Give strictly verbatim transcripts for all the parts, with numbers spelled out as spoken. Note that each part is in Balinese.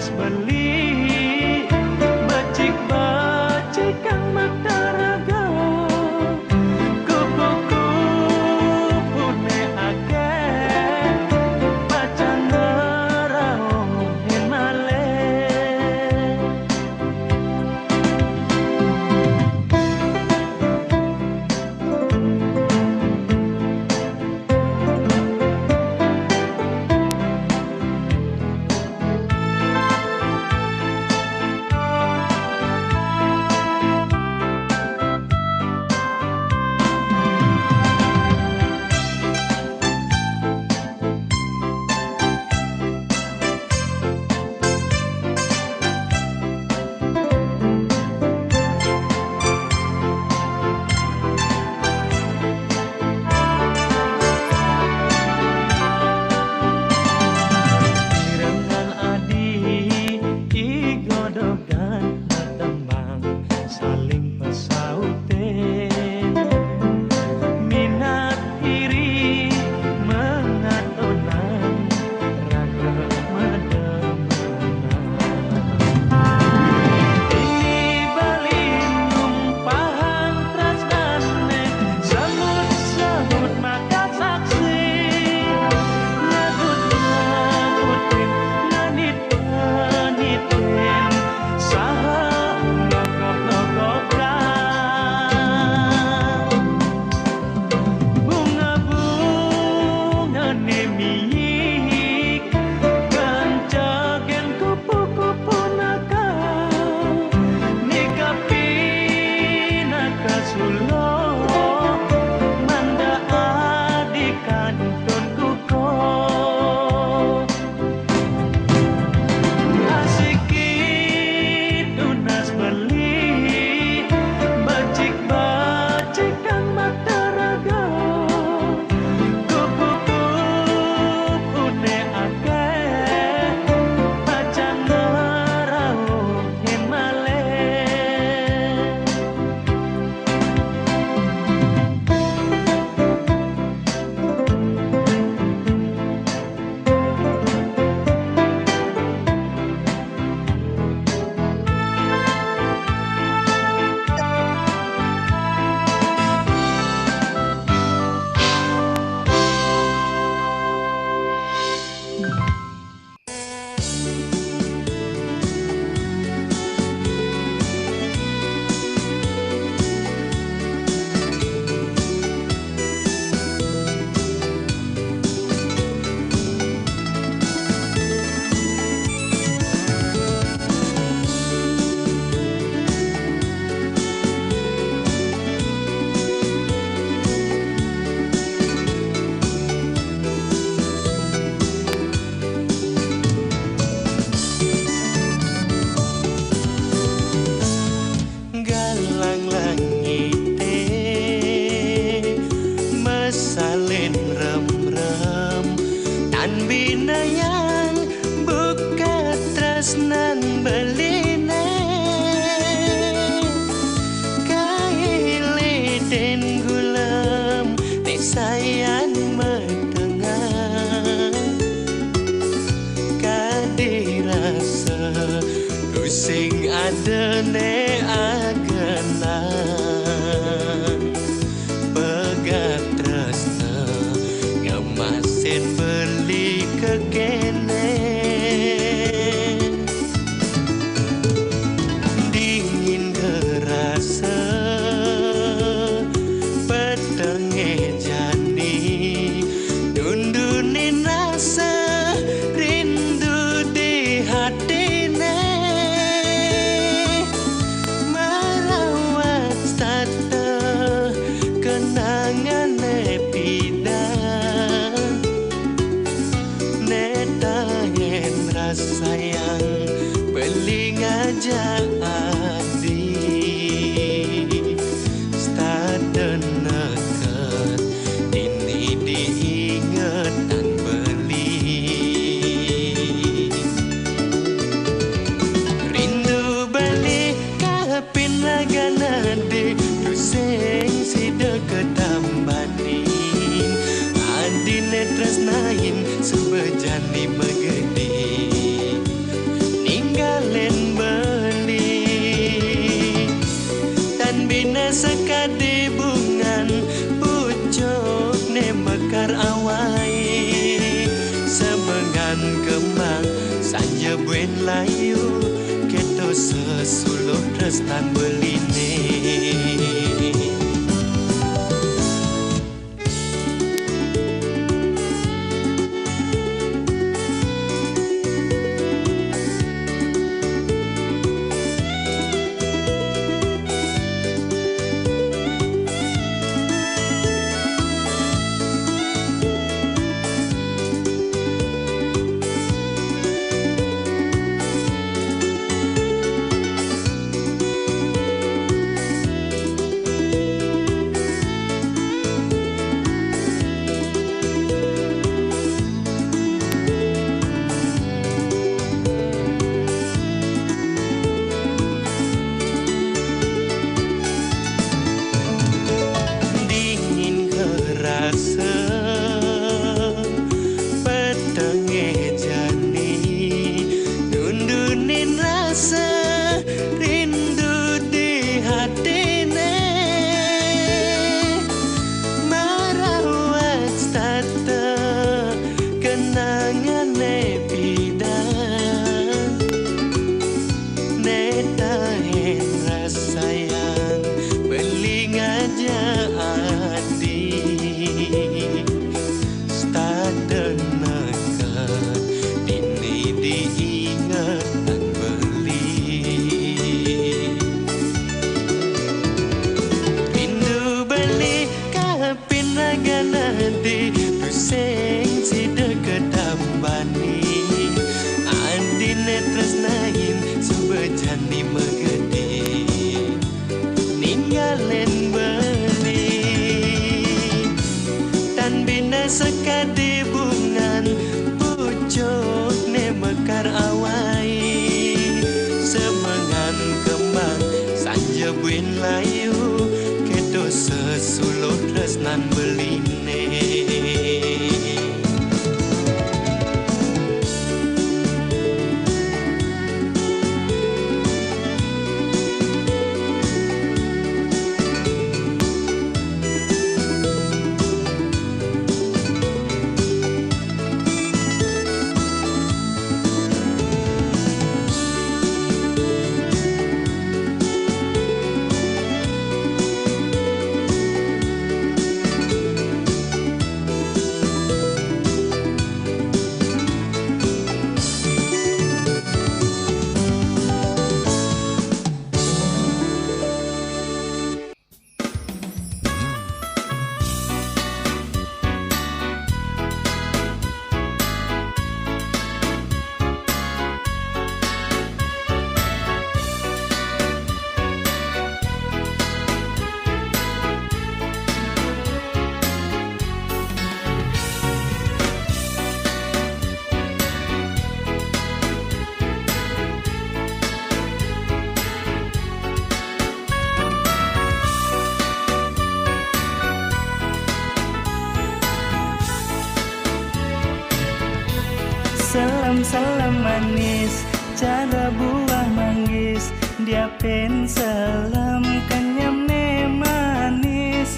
Beli becik-becik kang mataraga, kupu-kupune akeh, pacang ngrauhin malih. Mirengan adi, i godogan matembang, saling pasautin. Minat iri mengatonan, raga mademenan. Ini Bali numpahang tresnane, sebut-sebut maka saksi. Nyagut-nyagutin, nganit-nganitin, saha ngokok-ngokokang. Bunga-bungane miyik, kanca gen kupu-kupu naka. Nikapi naka suluh, manda adi kantun kukuh. Asiki tunas beli, becik-becik kang mataraga. Kupu-kupune akeh, pacang ngrauhin malih. Galang langite, mesalin remrem, tan binayang buka tresnan beline. Kailidin gulem, te sayan metengan. Kadi rasa tusing adene agenan. Pegat tresna ngemasin beli kekene. Dingin kerasa petenge jani, nundunin rasa rindu di hatine. Merawat tata kenangane pidan. Netahen rasa sayang beli ngajak adi. Stad neket ini diingetan beli. Rindu beli kapin ragana de, tusing sida ketambanin. Adine tresnain suba jani megedi. Ni Sesuluh tresnan beliné. Dingin kerasa petengé jani, nundunin rasa rindu di hatiné. Marawat tata kenangané pida. Né tahen rasa yang beli ngajak ati. Stadana ka dini diingetan beli. Rindu beli kapin ragana di tusing sida kedambani. Adine tresnain suba jani megedi. Ninggalin beli. Tan bina sekadi bungan pucuk ne mekar awai. Semengan kembang sanja buin layu, keto sesuluh tresnan beline. Salam-salam manis, cara buah manggis, diapin salam kenyam ne manis.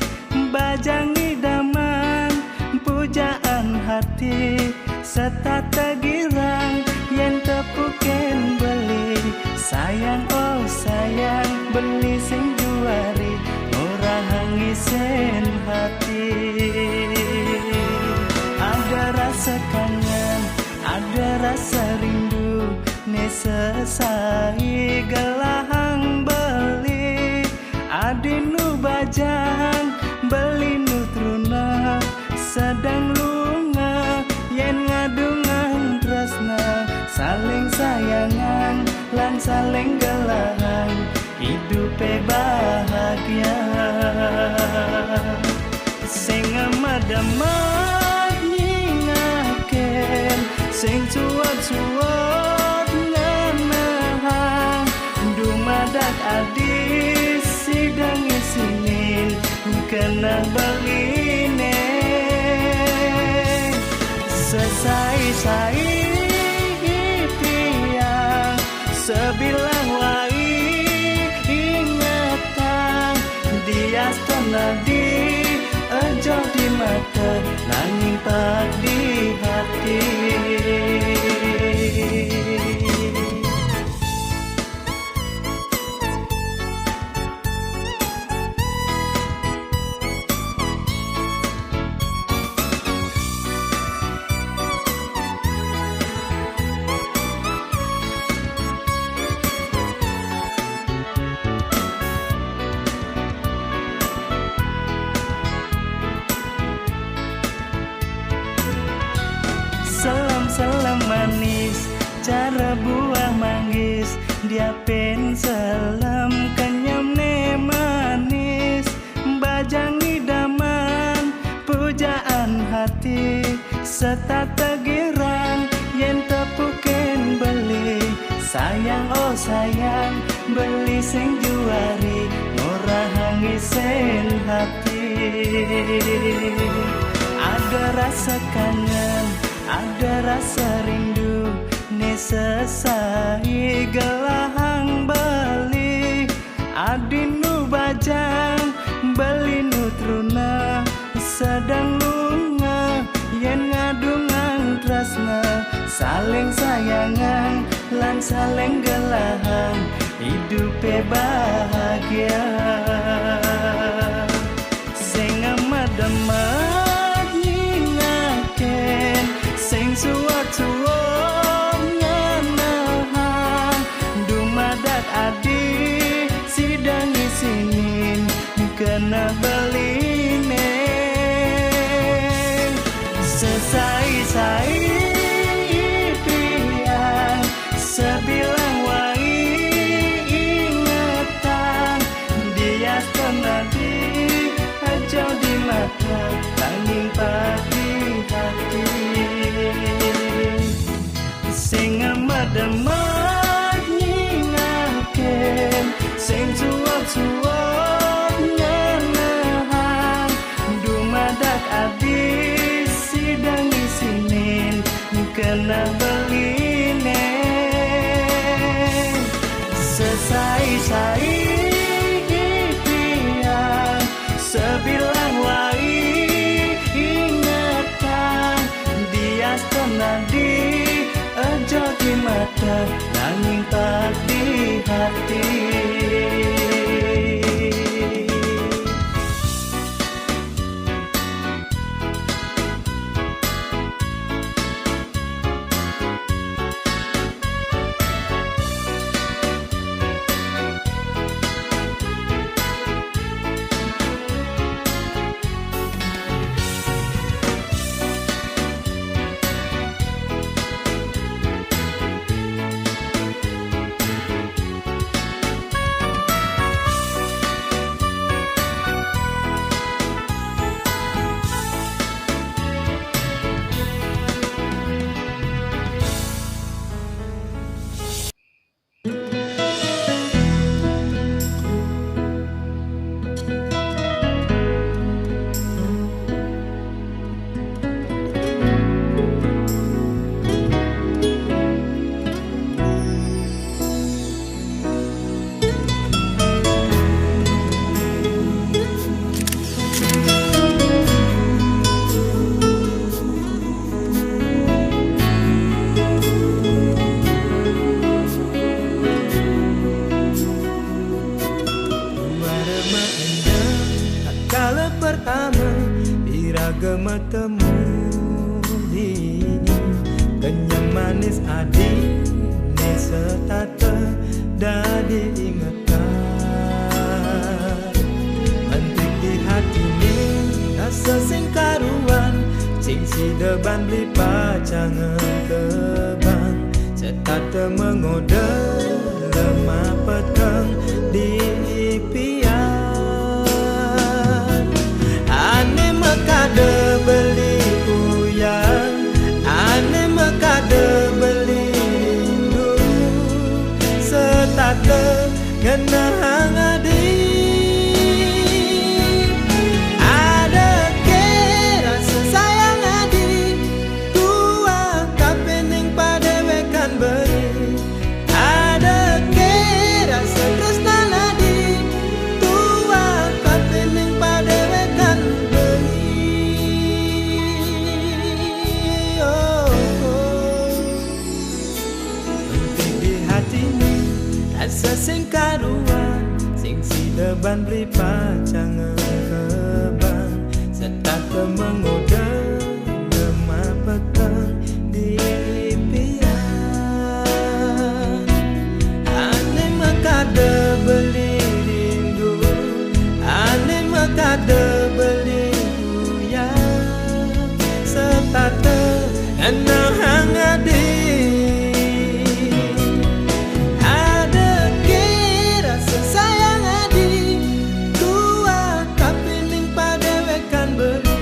Bajang idaman, pujaan hati, setata girang, yen tepukin beli. Sayang, oh sayang, beli sing juari, ngurahang isin hati. Ada rasa kangen, ada rasa rindu, ne sesai gelahang beli. Adinu bajang, belinu truna, sedang lunga, yen ngadungan tresna, saling sayangan, lan saling gelahan, idupe bahagia. Sing amat-amat nyingakin, sing suwat-suwat ngenahang, dumadak adi sidang isinin kenah beline. Sesai-sai tiang, sebilang wai ingetang, diastana di ejo di mata, nanging pat di hati. Tata girang yen tepukin beli, sayang oh sayang, beli sing juari, ngurahang isin hati. Ada rasa kangen, ada rasa rindu, ne sesai gelahang beli. Adinu bajang, belinu truna, sedang lunga, yen ngadungang tresna, saling sayangang, lan saling gelahang, idupe bahagia. Sing amat-amat nyingaken, sing suwat-suwat ngenehang, dumadak adi sida ngisinin kena beline. Sesai-sai pian, sebilang wai ingetang, dias tenadi, aja di mata, nanging pati hati. Sing amat-amat nyingaken, sing suwat-suwat ngenehang, dumadak adi sida ngisinin kena beline. Sesai-sai pian, sebilang wai ingetang, dias tenadi, aja di mata, nanging pati hati. Warma endah kala pertama iraga matemu dini, kenyam manis adine setata dadi ingetan. Mentik di hatine rasa sing karuan, sing sida ban beli pacang kebang. Setata mengoda lemah peteng di pian. Ane mekada beli uyang, ane mekada beli rindu. Setata ngenehang adi. Ada ke rasa sayang adi, tua kapining padewekan beli. Ada ke rasa tresna adi, tua kapining padewekan beli. Oh, oh. Enti di hatine rasa sing karuan, sing sida ban beli pacang kebang, setata mengoda lemah peteng di pian. Ane mekada beli rindu, ane mekada beli uyang, setata ngenehang adi. Ada ke rasa sayang adi, tua kapining padewekan beli.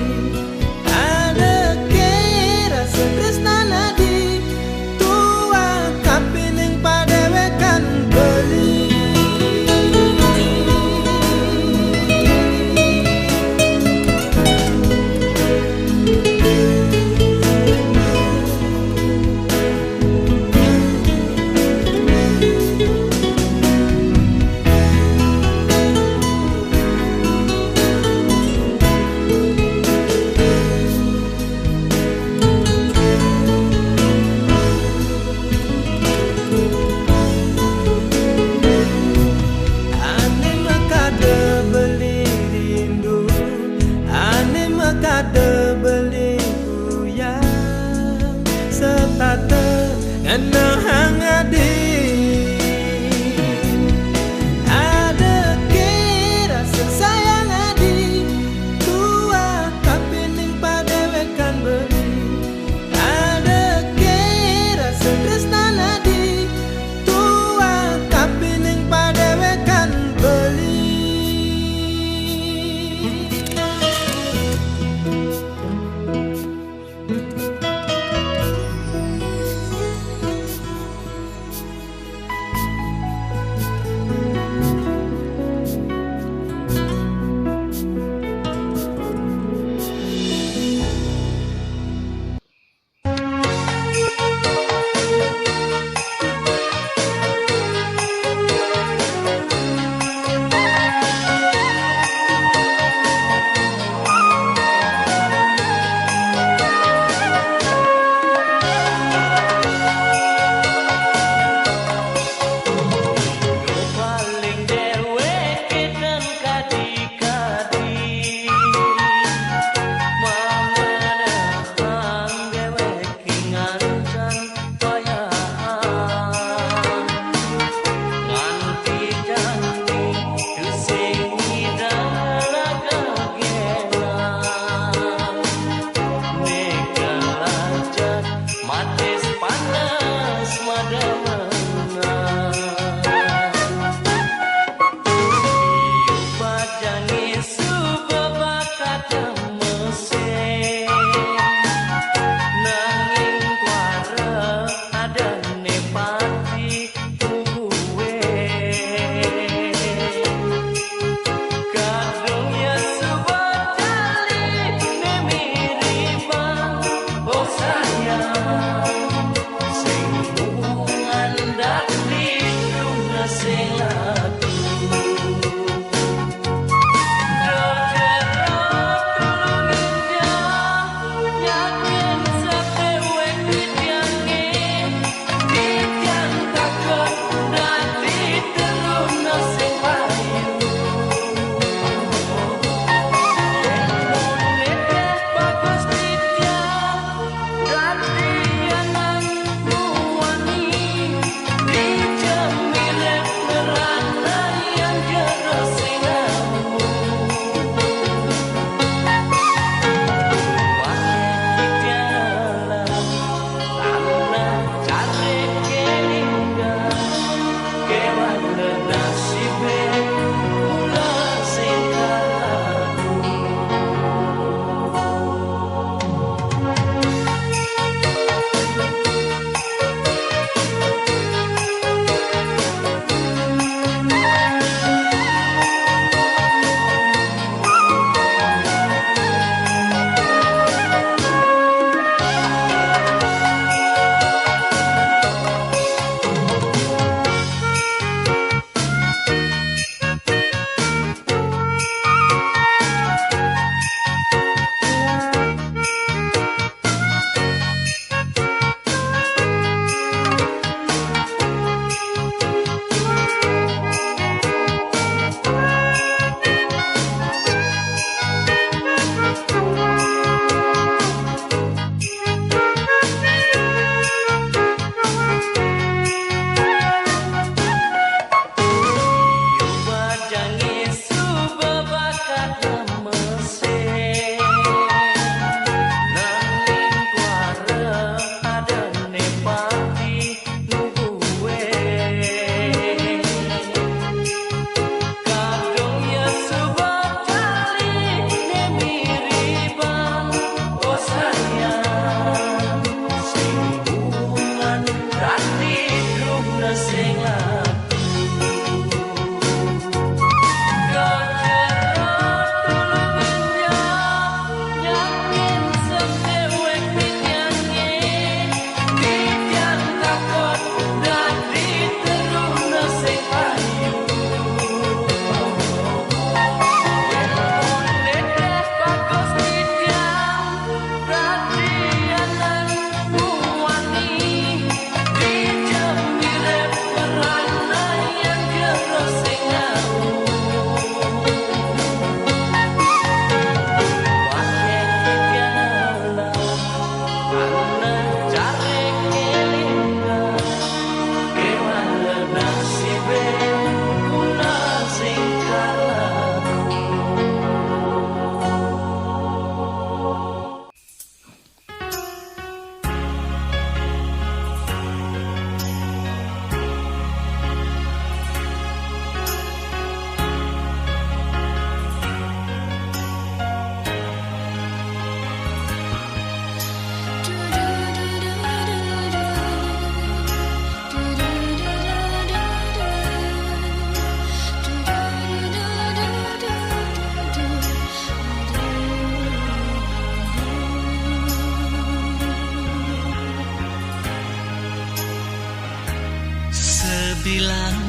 Bilang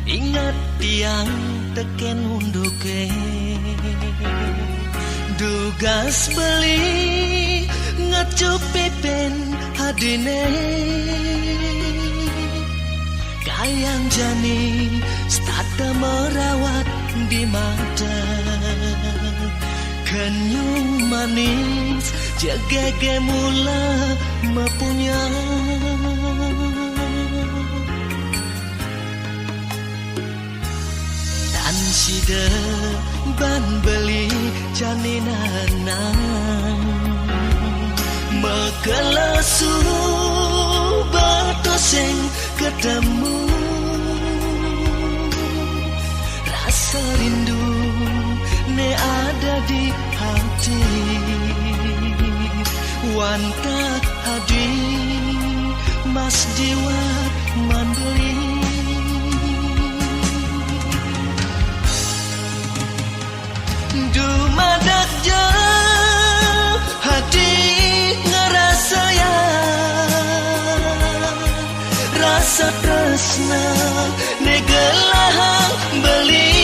inget tiang teken unduke, dugas beli ngecup pipen hadine. Kayang jani setata merawat di mata, kenyung manis jegege mula mepunya. Tan sida ban beli jani nanang, mekelesu bato sing ketemu. Rasa rindu ne ada di hati, wantah hadi mas jiwa mandeli. Dumadak ja hati ngerasaya rasa tresna ne gelahang beli.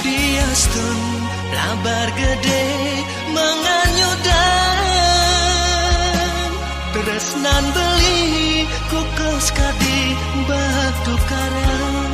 Diastun labar gede menganyudan, tresnan beli kukus kadi batu karang.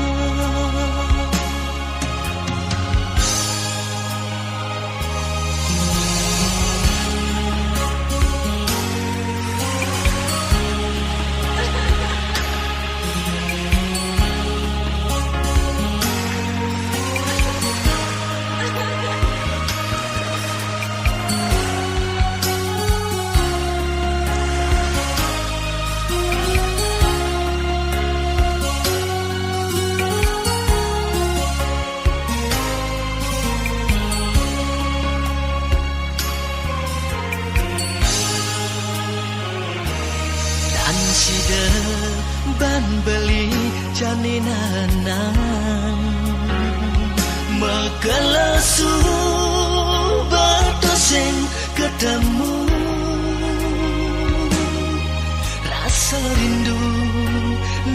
Tan sida ban beli jani nanang, mekelesu bato sing ketemu. Rasa rindu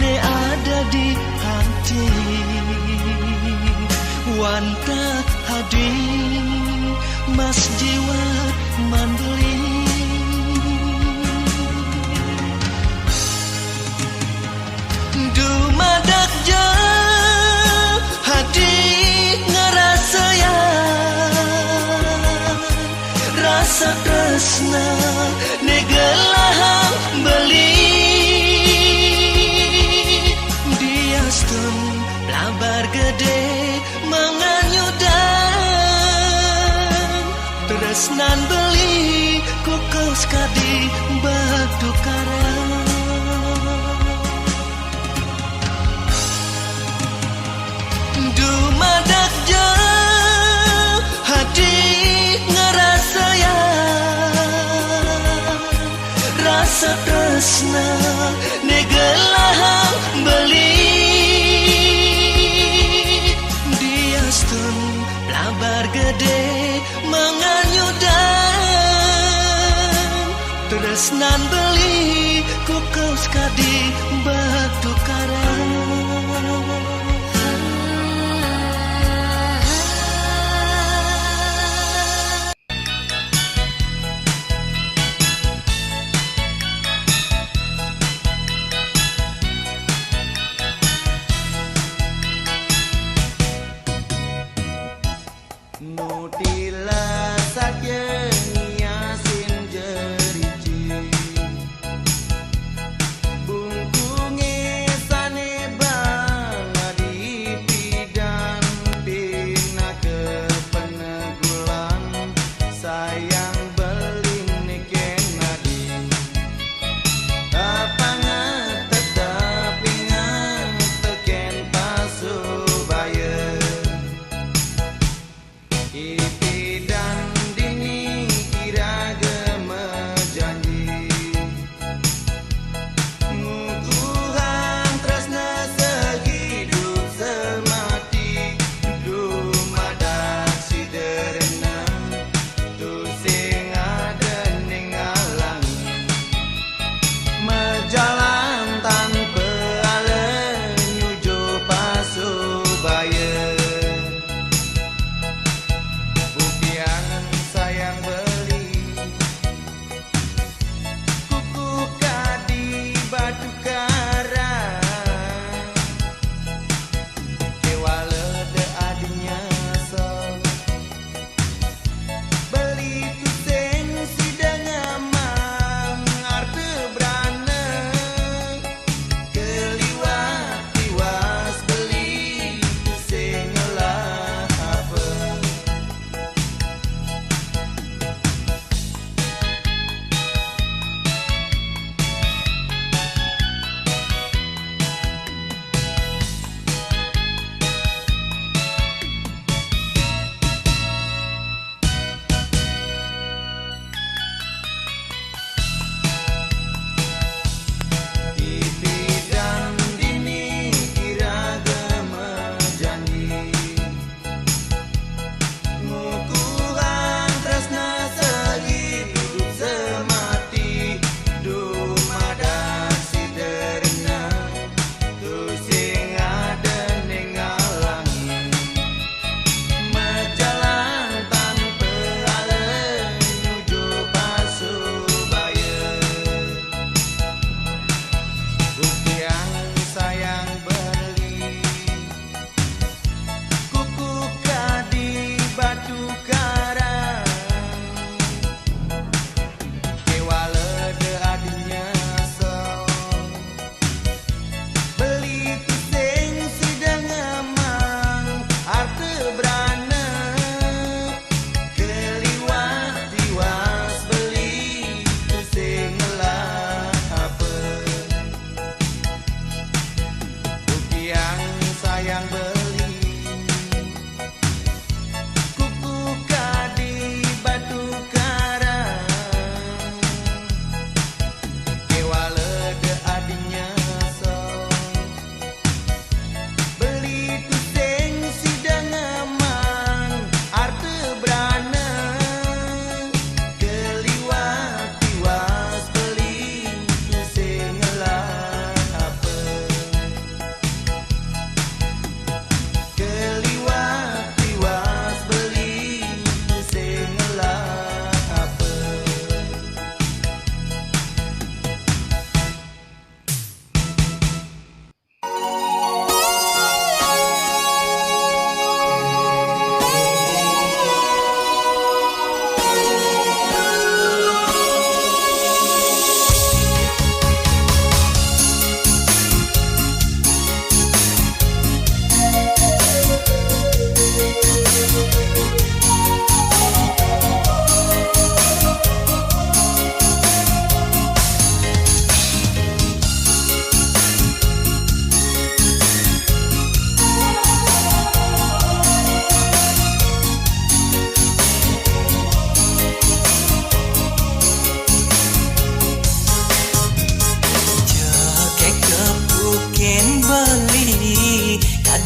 ne ada di hati, wantah hadi mas jiwa mandeli. Dumadak ja hati ngerasaya rasa tresna ne gelahang beli. Diastun labar gede menganyudan, tresnan beli kukus kadi batu karang. Dumadak ja hati ngerasaya rasa tresna ne gelahang beli. Diastun labar gede menganyudan, tresnan beli kukus kadi batu karang. Nutila saja ngiasin jerici, bungkung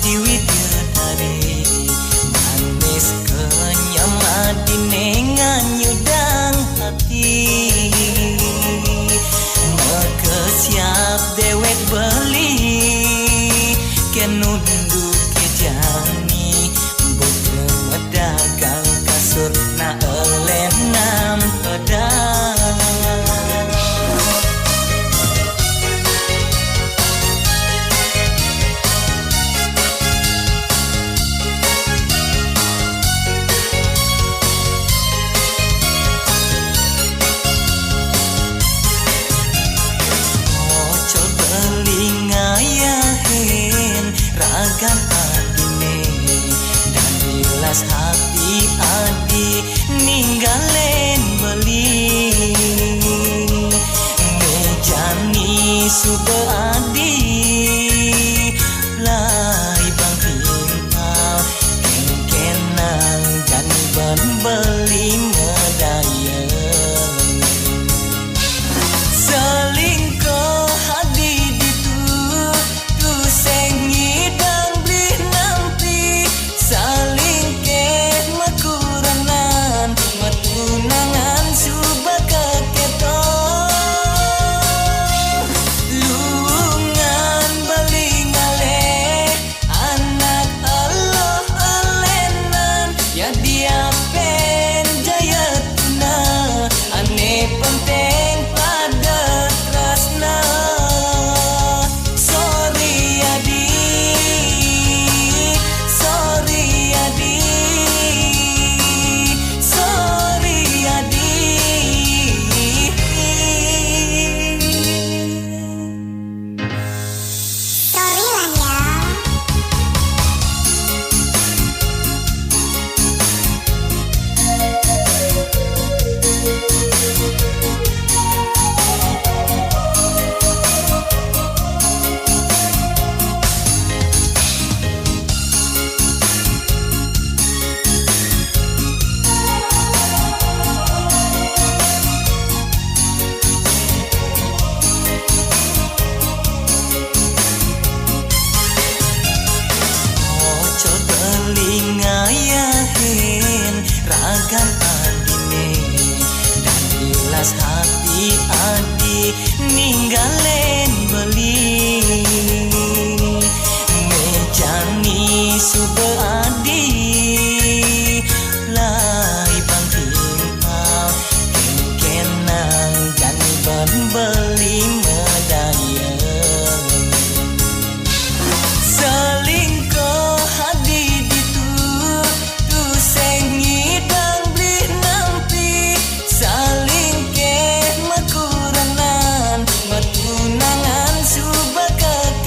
Di widadari manis kenyam adine nganyudang hati. Maka siap dewek beli, ke nunduk ke jani, buka medagang kasur na elenan pedang. Ojo beli ngayahin ragan adine, dan bilas hati adi ninggalen beli. Mejani suba adi lai bang pintal, kengkenang jani ban beli medaya. Selingkuh hadi ditu, tuseng ngidang beli nampi, salingkeh makuranan, matunangan suba keketo. Lungan beli ngaleh, anak Allah alenan, ya diapen jaya tuna, ane penting pada tresna. Sorry adi, sorry adi, sorry adi. Sorry lah ya. Ojo beli ngayahin ragan adine, dan bilas hati adi ninggalen beli. Mejani suba adi lai bang pintal, kengkenang jani ban beli medaya. Selingkuh hadi ditu, tuseng ngidang beli nampi, salingkeh makuranan, matunangan suba keketo.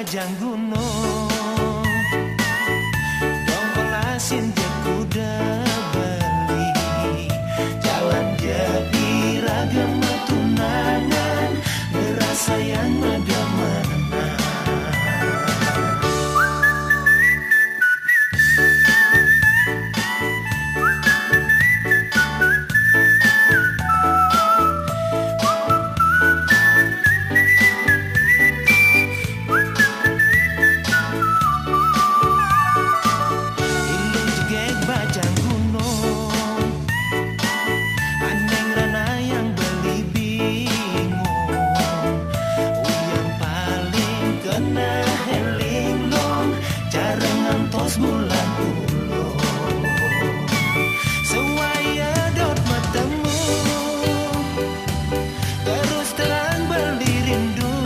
Jang gunung, dong olasin je kuda beli. Jalan je iragem tunangan, ngerasa yang mana-mana. Ilu jegeg bajang gunung, aneng rana yang beli bingung. Uyang paling kena heling long, jarang ngantos bulan ulung. Sewaya dot metemu, terus terang beli rindu.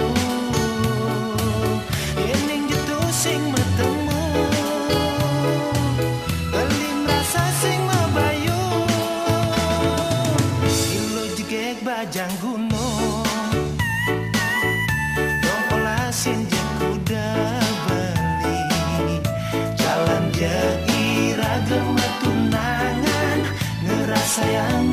Yening jetu sing metemu, beli merasa sing mabayu. Ilu jegeg bajang gunung, dong olasin je kuda beli. Jalan je iragem tunangan, ngerasa yang